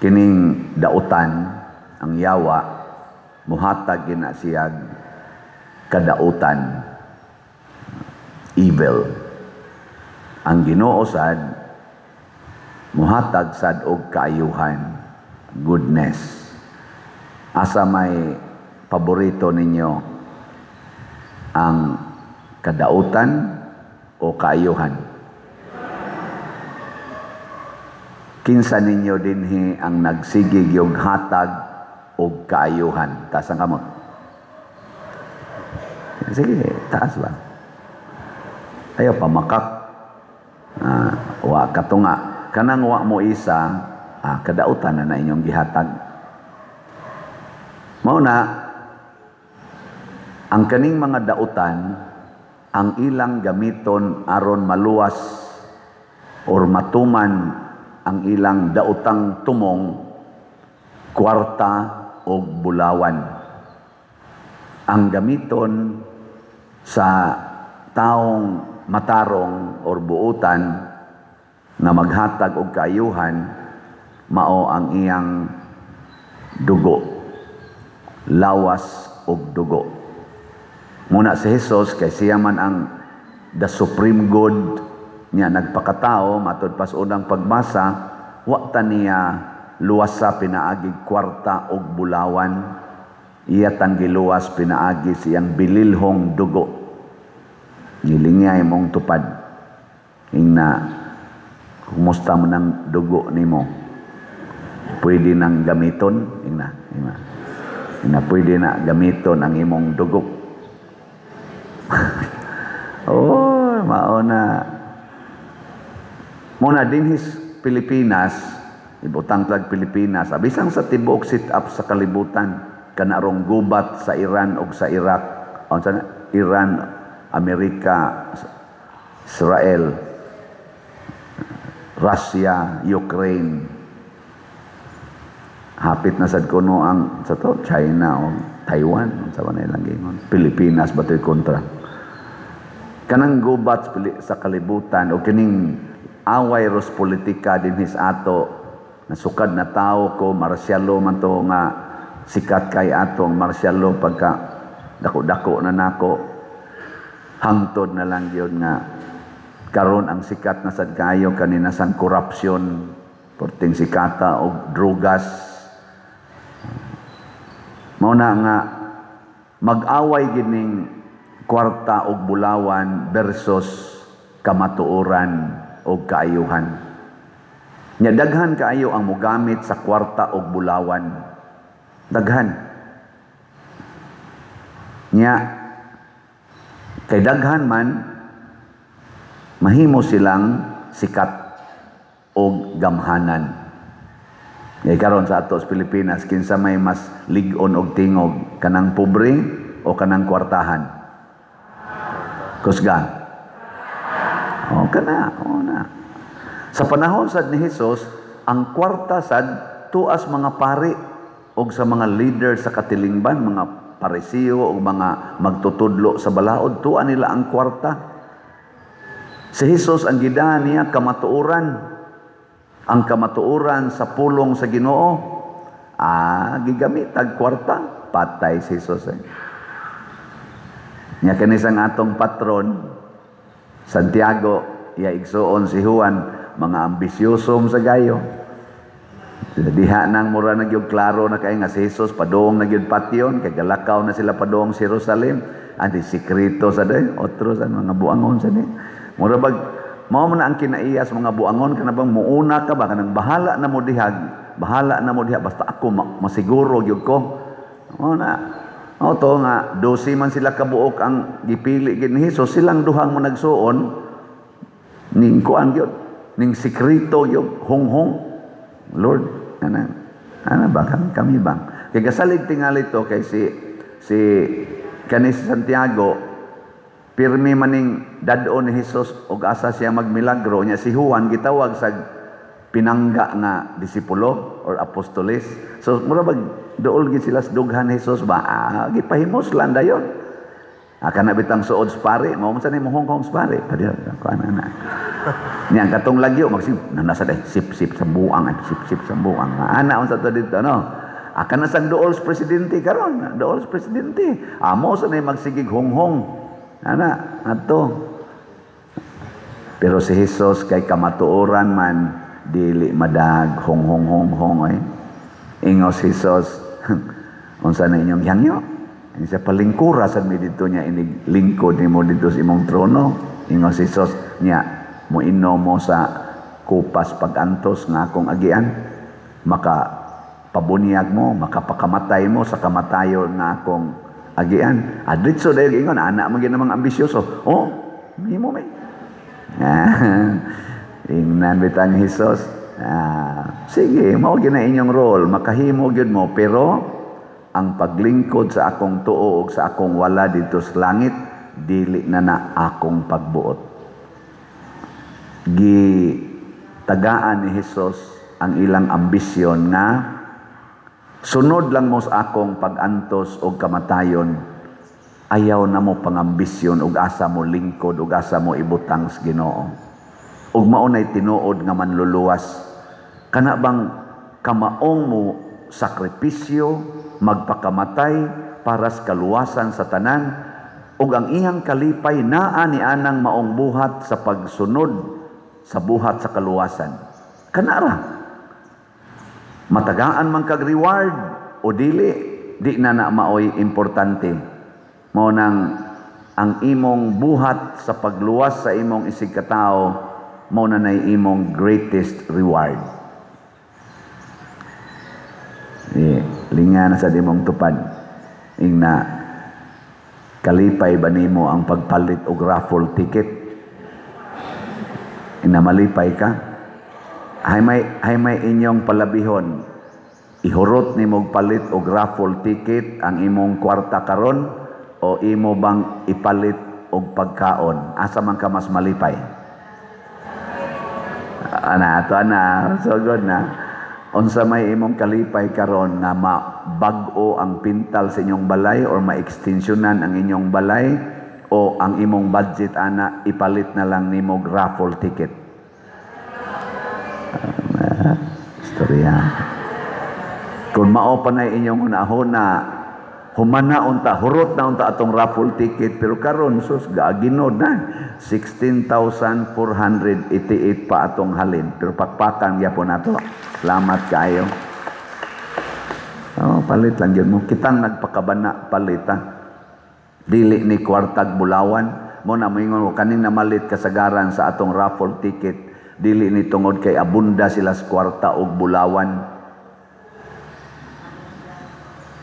Kining dautan, ang yawa, muhatag gina siyag kadautan, evil. Ang Ginoo sad muhatag sad og kaayuhan, goodness. Asa may paborito ninyo, ang kadautan o kaayuhan? Kinsa ninyo dinhi ang nagsigig yung hatag og kaayuhan? Taas ang kamot. Sige, taas ba? Ayaw pamakak. Wa katunga. Kanang wa mo isa, kadautan na na inyong gihatag. Mao na, ang kaning mga dautan, ang ilang gamiton aron maluwas or matuman ang ilang daotang tumong, kwarta o bulawan. Ang gamiton sa taong matarong or buutan na maghatag og kaayuhan, mao ang iyang dugo, lawas og dugo. Muna si Jesus, kay siya man ang the supreme good niya, nagpakatao, matud pas unang pagbasa, wa ta niya luwasa pinaagi kwarta og bulawan. Iya tang giluwas pinaagi siyang bililhong dugo. Gilingay mong tupad. Ingna, kumusta man ang dugo nimo? Pwede nang gamiton? Ingna, ingna. Ingna, pwede na gamiton ang imong dugo. Oh, mao na. Muna dinhi sa Pilipinas, ibutang tlag Pilipinas, abisang sa tibuok sit up sa kalibutan, kanarong gubat sa Iran og sa Iraq, unsa na? Iran, Amerika, Israel, Russia, Ukraine. Hapit na sad kuno ang sa to China o Taiwan, unsa ba na ilang giingon? Pilipinas ba to'y kontra? Kanang gubat sa kalibutan o kining away ros politika dinhi sa ato, nasukad na tao ko, martial law man to nga sikat kay ato ang martial law pagka dako-dako na nako, hangtod na lang gyud nga karon ang sikat na sad kayo kanina sang corruption, porting sikata og drugas. Mao na nga mag-away gining kwarta og bulawan versus kamatuoran og kaayuhan. Nya daghan kaayo ang mogamit sa kwarta og bulawan. Daghan. Nya kay daghan man, mahimo silang sikat og gamhanan. Kay karon sa ato sa Pilipinas, kinsa may mas lig-on og tingog, kanang pobre o kanang kwartahan? Kusga. O kana, o na. Sa panahon sad ni Jesus, ang kwarta sad tuas mga pari og sa mga leader sa katilingban, mga Parisiyo o mga magtutudlo sa balaod, tuwa nila ang kwarta. Si Jesus, ang gidahan niya kamatuoran. Ang kamatuoran sa pulong sa Ginoo. Gigamit ang kwarta, patay si Jesus eh. Nya kani sang atong patron Santiago, iya igsuon si Juan, mga ambisyoso sa gayo. Diha nang mura na gyud klaro na kay nga si Jesus padung na gyud patyon kay galakaw na sila padung sa Jerusalem. Anti sikreto sa day, otro sa mga buangon sa day. Mura bag mao man na ang kinaiya sa mga buangon, kana bang muuna ka ba, kanang bahala na mo dihag, bahala na mo diha, basta ako masiguro gyud ko. Mao na. Mao to nga 12 man sila kabuok ang gipili gid ni Jesus, silang duhang mo nagsuon ning kuan gyud, ning sikreto gyud, honghong. Lord, ana ana ba kami, kami bang? Kay gasalig tingali to kay si kani si Santiago, pirmi maning dad-on ni Jesus og asa siya magmilagro. Nya si Juan gitawag sa pinangga nga disipulo or apostoles. So mura bag duol gid sila sa dughan ni Jesus ba, gipahimos lang dayon. Kana bitang suod sa pare, mao man sa nimo honghong sa pare. Padi kuan na. Niya katong lagyo magsig nasa day sip-sip sa buang, ay sip-sip sa buang. Ana unsa to dito, no? Aka na sang duol sa presidente karon, duol sa presidente. Amo sa nay magsigig honghong. Ana, ato. Pero si Jesus kay kamatuoran man, dili madag honghong honghong ay. Ingos Jesus, "Unsa na inyong hangyo?" Ini siya, "Palingkura sad mi dito niya, inig lingkod nimo dito sa imong trono." Ingos Jesus niya, "Moinom mo sa kupas pag-antos nga akong agian? Maka pabunyag mo, makapakamatay mo sa kamatayon nga akong agian?" Adritso dahil ingon, anak mo namang ambisyoso. "Oh, himo may." Ingnan bitang Jesus. Ah, sige, mao gyud na inyong role, makahimo gyud mo, pero ang paglingkod sa akong tuo ug sa akong wala dito sa langit, dili na na akong pagbuot. Gi tagaan ni Jesus ang ilang ambisyon nga sunod lang mo sa akong pag-antos og kamatayon, ayaw na mo pangambisyon ug asa mo lingkod ug asa mo ibutang sa Ginoo. Ug mao nay tinuod nga manluluwas. Kana bang kamaong mo sakripisyo, magpakamatay para sa kaluwasan sa tanan, ug ang iyang kalipay naa ni anang maong buhat sa pagsunod sa buhat sa kaluwasan. Kanara. Matagaan man kag reward o dili, di na na maoy importante. Mao nang ang imong buhat sa pagluwas sa imong isig katao, mao na nay imong greatest reward. Eh, linga na sa imong tupad. Ingna, kalipay ba nimo ang pagpalit og raffle ticket? Ina, malipay ka? Hay may inyong palabihon. Ihurot nimo og palit og raffle ticket ang imong kwarta karon o imo bang ipalit og pagkaon? Asa man ka mas malipay? Ana, ato ana, so good na. Unsa may imong kalipay karon, nga mabag-o ang pintal sa inyong balay or ma-extensyonan ang inyong balay, o ang imong budget ana ipalit na lang nimo og raffle ticket? Istorya. Kung mao pa na inyong hunahuna, humana unta, hurot na unta atong raffle ticket, pero karon sus, gaaginod na. 16,488 pa atong halin. Pero pakpakan gyapon nato. Salamat kayo. Oh, palit lang yun mo. Kitang nagpakabana, palit ha. Dili ni kwartag bulawan. Mo na moingon ko kaning namalit kasagaran sa atong raffle ticket. Dili ni tungod kay abunda sila sa kwarta og bulawan.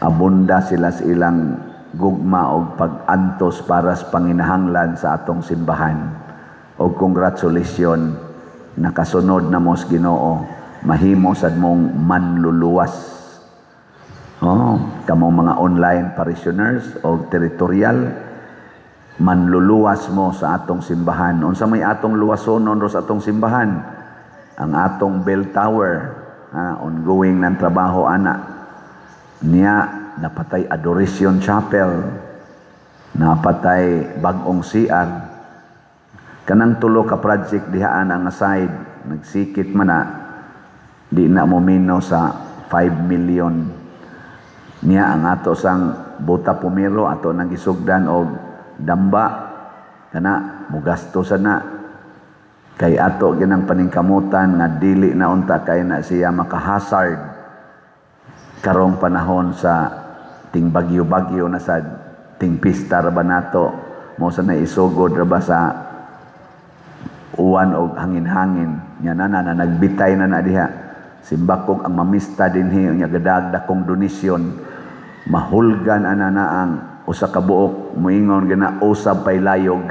Abunda sila sa ilang gugma og pag-antos para sa panginahanglan sa atong simbahan. Og congratulations, nakasunod na mo sa Ginoo, mahimo sad mong manluluwas. Oh, kamong mga online parishioners o territorial, manluluwas mo sa atong simbahan. Unsa may atong luwasonon ro sa atong simbahan? Ang atong bell tower, ha, ongoing ng trabaho ana. Niya napatay Adoration Chapel, napatay bag-ong CR. Kanang tulo ka project dihaan ang aside, nagsikit man na, di na mo mino sa 5 million. Niya ang ato sang buta pumiro ato nang gisugdan og damba, kana mugasto sa na kay ato ginang paningkamutan nga dili na unta kay na siya makahazard karong panahon sa ting bagyo-bagyo na, sa ting pista ra ba nato mo sa naisugod ra ba sa uwan og hangin-hangin nya na na, na nagbitay na na diha. Simbakog ang mamista dinhi nya gadag dakong donasyon, mahulgan ana na ang usa ka buok, moingon gana usab pay layog,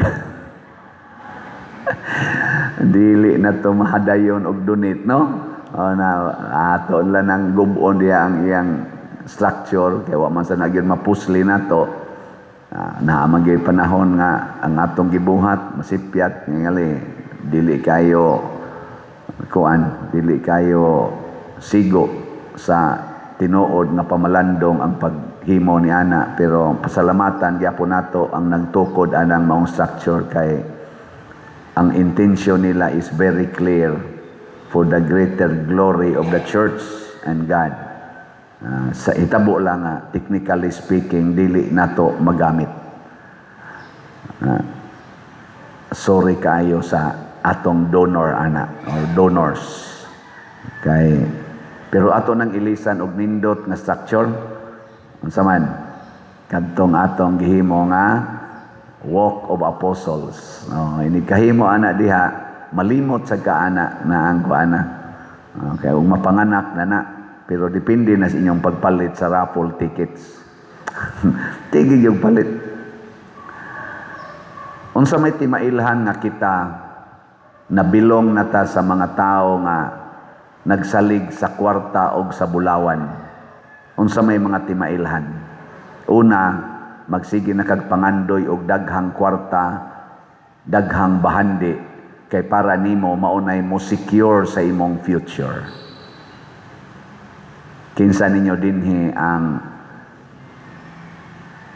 dili na to mahadayon og donate, no? O na ato lang nang gubon diya ang iyang structure kay wa man sa nagyud mapusli nato. Ah, naa man gyud panahon nga ang atong gibuhat masipyat, ngali dili kayo kuan, dili kayo sigo sa Tinuod nga pamalandong ang paghimo ni ana, pero pasalamatan gyapon nato ang nagtukod anang maong structure kay ang intention nila is very clear, for the greater glory of the church and God. Sa itabo lang nga, technically speaking, dili nato magamit. Sorry kaayo sa atong donor ana or donors. Kay pero ato nang ilisan og nindot nga structure, unsa man kadtong atong gihimo nga Walk of Apostles. Oh, ini kahimo ana diha, malimot sa kaana na ang kuana. Okay, ug mapanganak na na. Pero depende na sa inyong pagpalit sa raffle tickets. Tigil yung palit. Unsa may timailhan nga kita nabilong na ta sa mga tao nga nagsalig sa kwarta og sa bulawan? Unsa may mga timailhan? Una, magsige na kag pangandoy og daghang kwarta, daghang bahandi, kay para nimo maunay mo secure sa imong future. Kinsa ninyo dinhi ang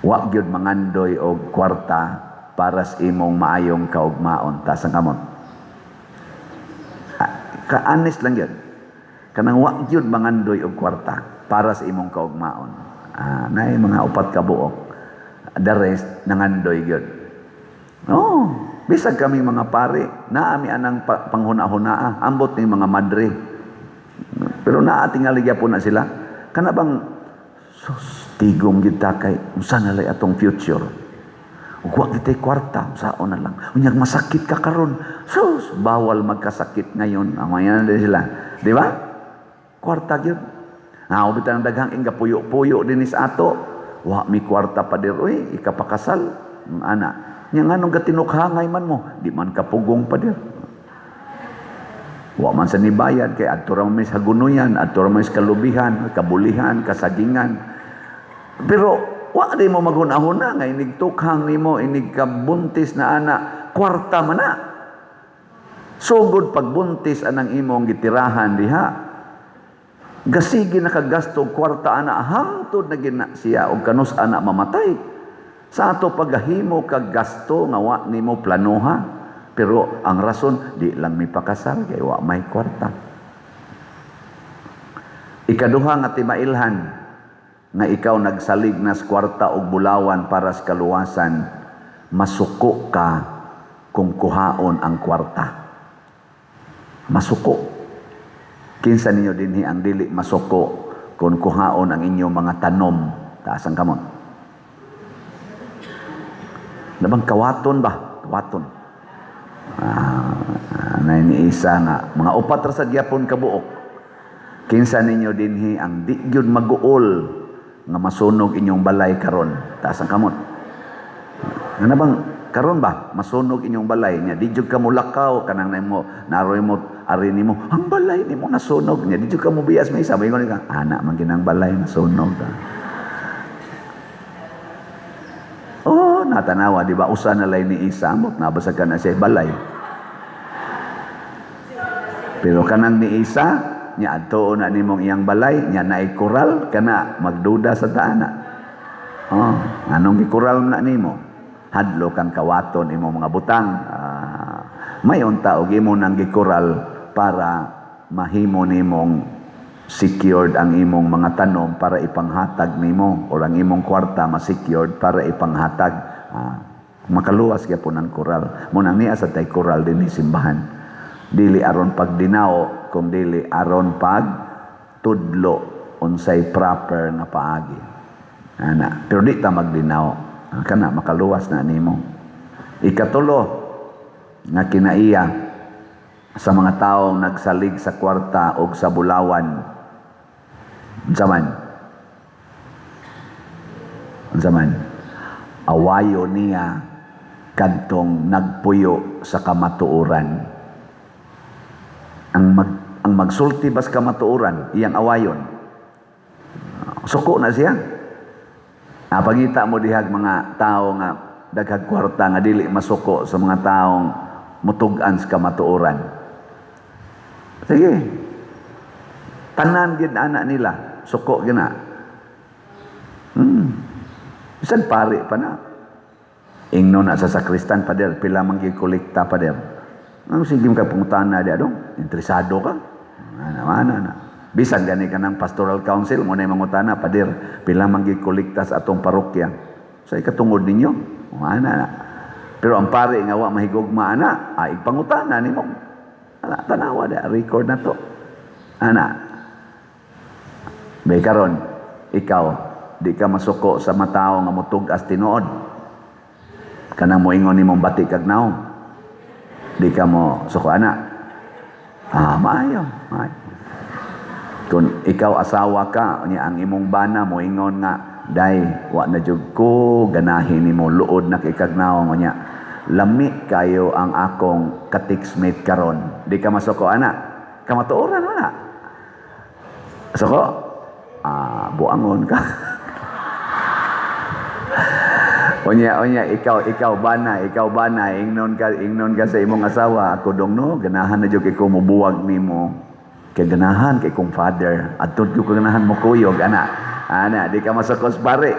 wa gyud mangandoy og kwarta para sa imong maayong kaugmaon? Taas ang kamot. Ah, ka-honest lang yun. Kanang wa gyud mangandoy og kwarta para sa imong kaugmaon. Ah, naay mga upat ka buok. The rest nangandoy gyud. Oh, bisag kami mga pare, naami anang panghuna-hunaa, ambot ni mga madre. Pero naa tingali gyapon na sila. Kana bang sus, tigom gyud ta kay unsa na lay atong future? Ug wa kitay kwarta, unsaon na lang? Unyag masakit ka karon. Sus, bawal magkasakit ngayon. Ang mga din sila. Di ba? Kwarta gyud. Ah, bitan ang daghang inga puyo-puyo dinhi sa ato. Wa mi kwarta pa dir, uy, ikapakasal. Ang ana. Nya nganong gatinukhangay man mo, di man kapugong pa dir. Wa man sa nibayad kay adto ra man sa gunuyan, adto ra man sa kalubihan, kabulihan, kasagingan. Pero wa di mo maghuna-huna nga inig tukhang nimo, inig kabuntis na ana, kwarta man na. Sugod pagbuntis anang imong gitirahan diha. Gasige nakagasto og kwarta ana hangtod na gina siya og kanus ana mamatay. Sa ato paghimo kag gasto nga wa nimo planoha, pero ang rason, di lang mi pakasal kay wa may kwarta. Ikaduha nga timailhan nga ikaw nagsalig nas kwarta og bulawan para sa kaluwasan, masuko ka kung kuhaon ang kwarta. Masuko. Kinsa ninyo dinhi ang dili masuko kung kuhaon ang inyong mga tanom? Taas ang kamot. Labang kawaton ba? Kawaton. Ah, na ni isa nga mga upat ra sa gyapon kabuok. Kinsa ninyo dinhi ang di gyud maguol nga masunog inyong balay karon? Taas ang kamot. Ano bang karon ba masunog inyong balay nya di jud ka mulakaw, kanang nimo naroy mo ari nimo ang balay nimo nasunog, nya di jud ka mobiyas, may sabay ko ka ana man ginang balay nasunog? Oh, natanawa, di ba? Usa na lay ni isa amot nabasag ka na siya balay, pero kanang ni isa nya adto na nimong iyang balay nya naay koral, kana magduda sa taana. Oh, anong gikural na nimo? Hadlo kang kawaton imong mga butang. May unta og imo nang gikural para mahimo nimong secured ang imong mga tanom para ipanghatag nimo or ang imong kwarta ma-secured para ipanghatag. Makaluwas gyapon ang koral. Mo nang niya sa tay koral dinhi simbahan. Dili aron pagdinao, kung dili aron pag tudlo unsay proper nga paagi. Ana, pero di ta magdinao. Kana makaluwas na nimo. Ikatulo nga kinaiya sa mga taong nagsalig sa kwarta og sa bulawan. Unsa man? Unsa man? Awayo niya kadtong nagpuyo sa kamatuoran. Ang magsulti bas kamatuoran, iyang awayon. Suko na siya. Pangita mo dihag mga tao nga daghag kwarta nga dili masuko sa mga taong mutug-an sa kamatuoran. Sige. Tanan gid ana nila. Suko gyud na. Bisan pari pa na. Ingno na sa sakristan, "Pader, pila man gyud kolekta, pader?" Ano, sige ka pangutana di adong? Interesado ka? Ana, ana, ana. Bisan gani ka ng pastoral council, mo na mangutana, "Pader, pila man gyud kolekta sa atong parokya?" Sa ikatungod ninyo? Ana, ana. Pero ang pare nga wa mahigugma ana, ay pangutana nimo. Ana, tanawa da, record na to. Ana. Bay karon, ikaw, di ka masuko sa matao nga mutug-as tinuod. Kanang moingon nimong bati kag naong. Di ka mo suko ana. Ah, maayo, maayo. Kung ikaw asawa ka, unya ang imong bana moingon nga, "Day, wa na jud ko ganahin nimo, luod na kay kag naong, unya lami kayo ang akong ka-textmate karon." Di ka masuko ana. Kamatuoran wala. Suko? Ah, buangon ka. Unya unya ikaw bana, ingnon ka sa imong asawa, "Ako dong no, ganahan na jud kay ko mobuwag nimo. Kay ganahan kay kong father. Adto jud ko ganahan mo kuyog ana." Ana, di ka masukos pare.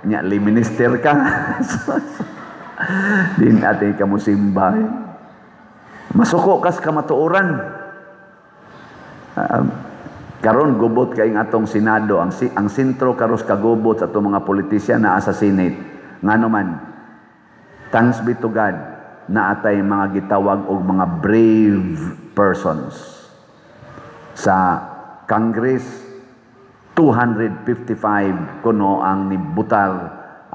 Nya li minister ka. Din ate ka mo simba. Eh. Masuko kas kamatuoran. Karon gubot kay atong Senado, ang sentro karos kagubot sa atong mga politisyan naa sa Senate. Ngano man, thanks be to God, naatay mga gitawag og mga brave persons. Sa Congress, 255 kuno ang nibutar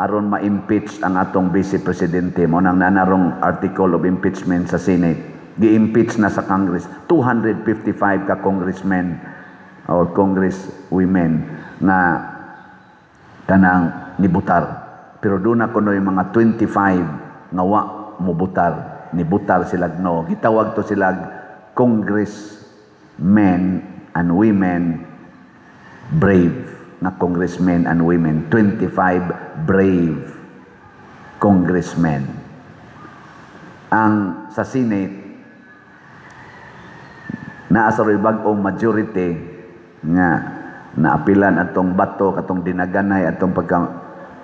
aron ma-impeach ang atong vice presidente mo nang nanarong article of impeachment sa Senate. Gi-impeach na sa Congress, 255 ka congressmen or congresswomen nga kanang nibutar. Pero doon na kuno yung mga 25 nga wa mobutar, nibutar sila no. Gitawag to sila congressmen and women, brave na congressmen and women, 25 brave congressmen. Ang sa Senate, naa sa bag-ong majority nga naapilan atong Bato katong dinaganay atong pagka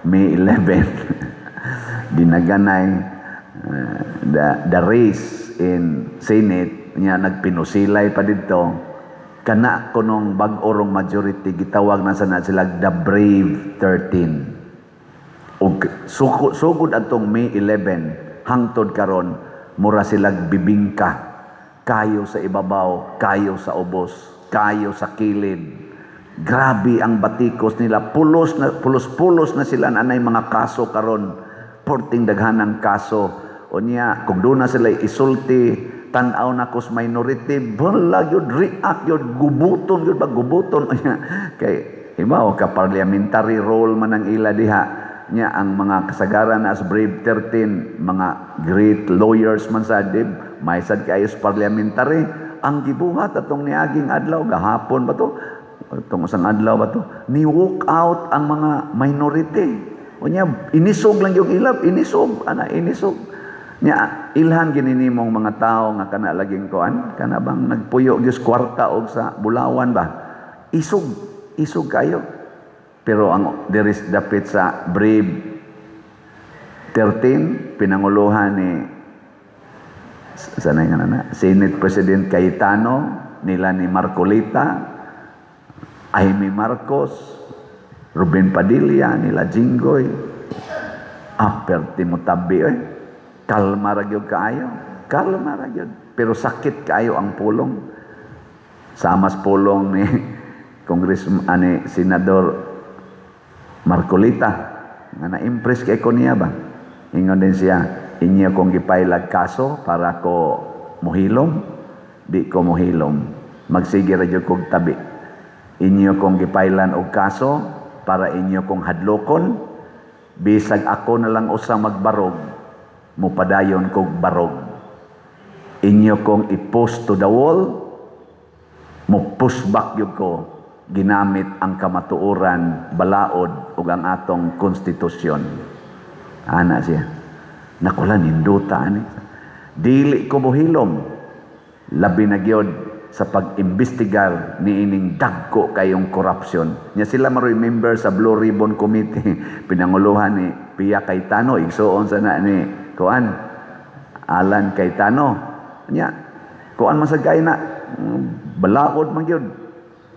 May 11, dinaganay the race in Senate niya, nagpinusilay pa didto. Kana kunong bag-o rong majority, gitawag na sana sila the Brave 13. Ug sugod atong May 11 hangtod karon, mura sila bibingka, kayo sa ibabaw, kayo sa ubos, kayo sa kilid. Grabe ang batikos nila, pulos na pulos-pulos na sila, anay mga kaso karon, porting daghanang kaso. Unya kung doon na sila isulti, tan-aw na kos minority, bala yun, react yun, gubuton yun ba, gubuton. Kay ibaw ka parliamentary role man ang ila diha. Nya ang mga kasagaran as Brave 13, mga great lawyers man sa dib, may sad kaayo sa parliamentary. Ang gibuhat atong niaging adlaw, gahapon ba to? Atong usang adlaw ba to? Ni walk out ang mga minority. Unya inisog lang yung ilab, inisog, ana, inisog. Nya ilhan gini nimong mga tao nga kana laging kuan, kana bang nagpuyo gyud kwarta og sa Bulawan ba? Isog, isog kayo. Pero ang there is dapit sa Brave 13, pinanguluhan ni sanay nga na Senate President Cayetano, nila ni Marcoleta, Imee Marcos, Robin Padilla, nila Jinggoy. Aperti mo tabi oy. Kalma ra gyud kaayo. Kalma ra gyud. Pero sakit kaayo ang pulong. Samas pulong ni Congress ani Senador Marcoleta nga na-impress kay ko niya ba. Ingon din siya, "Inyo kong gipailag kaso para ko muhilom, di ko muhilom. Magsige ra jud kog tabi. Inyo kong gipailan og kaso para inyo kong hadlokon, bisag ako na lang usa magbarog, mupadayon kog barog. Inyo kong i-post to the wall, mo push back gyud ko ginamit ang kamatuoran, balaod ug ang atong konstitusyon." Ana siya. Nakula, nindota ani. Dili ko mohilom. Labi na gyud sa pag-imbestigar niining dagko kayong corruption. Nya sila maroy member sa Blue Ribbon Committee, pinanguluhan ni Pia Cayetano, igsuon sa na ni kuan, Alan Cayetano. Nya kuan man sa kay na balaod man gyud.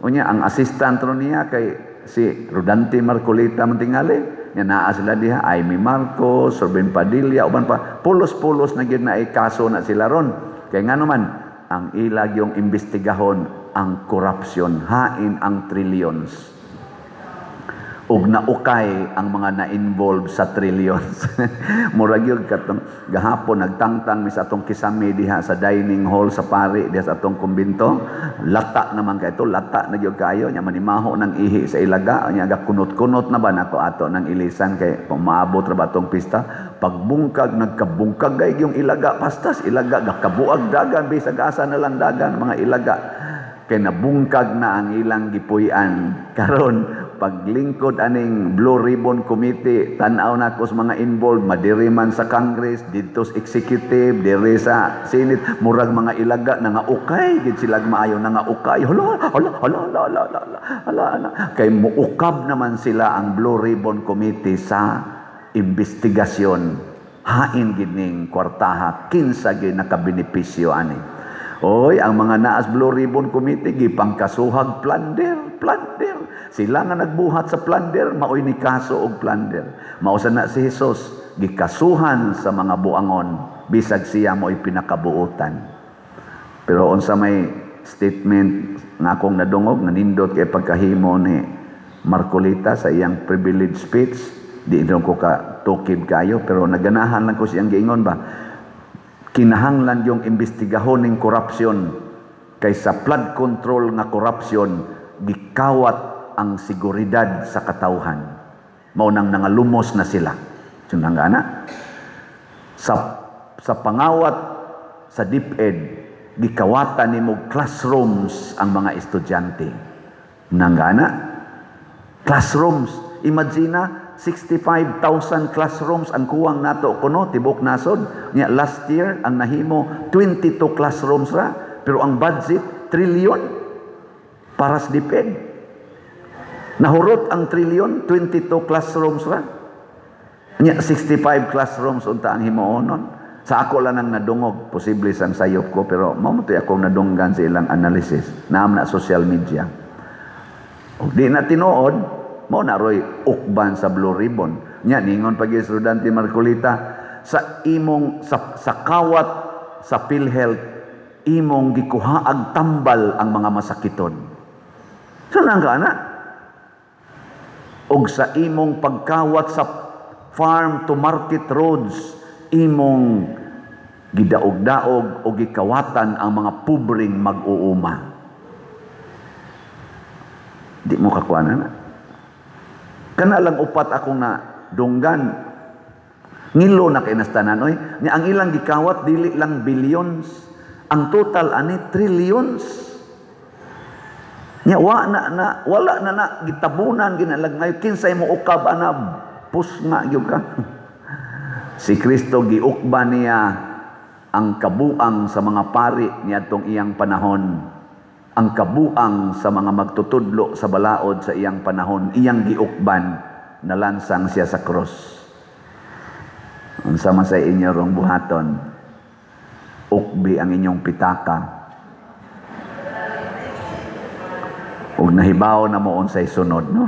Unya ang assistant ro niya kay si Rodante Marcoleta man tingali. Nya naa sila diha, Imee Marcos, Robin Padilla, uban pa, pulos-pulos na gyud na ay kaso na sila ron. Kay ngano man ang ilag yung imbestigahon ang korupsyon, hain ang trillions ug naukay ang mga na-involve sa trillions. Murag yun katong gahapon nagtangtang mi sa atong kisame diha sa dining hall sa pari diha sa atong kumbinto. Lata naman kay ito, lata na gyud kayo nya, manimaho ng ihi sa ilaga nya, kunot-kunot na ba nako ato ng ilisan kay maabot ra ba atong pista. Pagbungkag, nagkabungkag gay yung ilaga, pastas ilaga, gakabuag dagan, bisag asa na lang dagan mga ilaga kay nabungkag na ang ilang gipuy-an. Karon paglingkod aning Blue Ribbon Committee, tan-aw na ko sa mga involved, madiri man sa Congress, didto sa executive, diri sa Senate, murag mga ilaga na nga ukay gid sila, maayo na nga ukay. Hala, hala, hala, hala, hala, hala, hala, hala. Kay muukab naman sila ang Blue Ribbon Committee sa investigasyon, hain gid ning kwartaha, kinsa gyud nakabenepisyo ani. Oy, ang mga naas Blue Ribbon Committee gipangkasuhag plunder, plunder. Sila nga nagbuhat sa plunder, maoy ni kaso og plunder. Mao sa na si Jesus gikasuhan sa mga buangon bisag siya mo'y pinakabuutan. Pero unsa may statement nga akong nadungog nga nindot kay pagkahimo ni Marcoleta sa iyang privilege speech, di ko ka tukib kayo, pero naganahan lang ko siyang giingon ba, kinahanglan yung imbestigahon ning korupsyon kay sa flood control nga korupsyon gikawat ang seguridad sa katawhan, mao nang nangalumos na sila. Sunang ana sa pangawat sa DepEd, gikawatan nimo classrooms ang mga estudyante nangana classrooms. Imagine na 65,000 classrooms ang kuwang nato kuno tibok nasod. Nya last year ang nahimo 22 classrooms ra, pero ang budget trillion para sa DepEd. Nahurot ang trillion, 22 classrooms ra. Nya 65 classrooms unta ang himuonon. Sa ako lang ang nadungog, posible sang sayop ko, pero mao mo akong nadunggan sa ilang analysis. Naam na social media. O, di na tinuod, mao na roy ukban sa Blue Ribbon. Nya ningon pag Rodante Marcoleta sa imong sa kawat sa PhilHealth, imong gikuhaag tambal ang mga masakiton. So nang ka na? Og sa imong pagkawat sa farm to market roads, imong gidaog-daog o gikawatan ang mga pobreng mag-uuma. Di mo kakuha na. Kana lang upat akong na dunggan. Ngilo na kay nastanan oy. Nya ang ilang gikawat dili lang billions. Ang total ani trillions. Nya wa na na wala na na gitabunan ginalag ngayon, kinsay mo ukab ana, pusnga gyud ka. Si Kristo giukba niya ang kabuang sa mga pari niadtong iyang panahon, ang kabuang sa mga magtutudlo sa balaod sa iyang panahon, iyang giukban, nalansang siya sa krus. Unsa man sa inyo rong buhaton, ukbi ang inyong pitaka. Ug nahibaw na mo unsay sunod, no?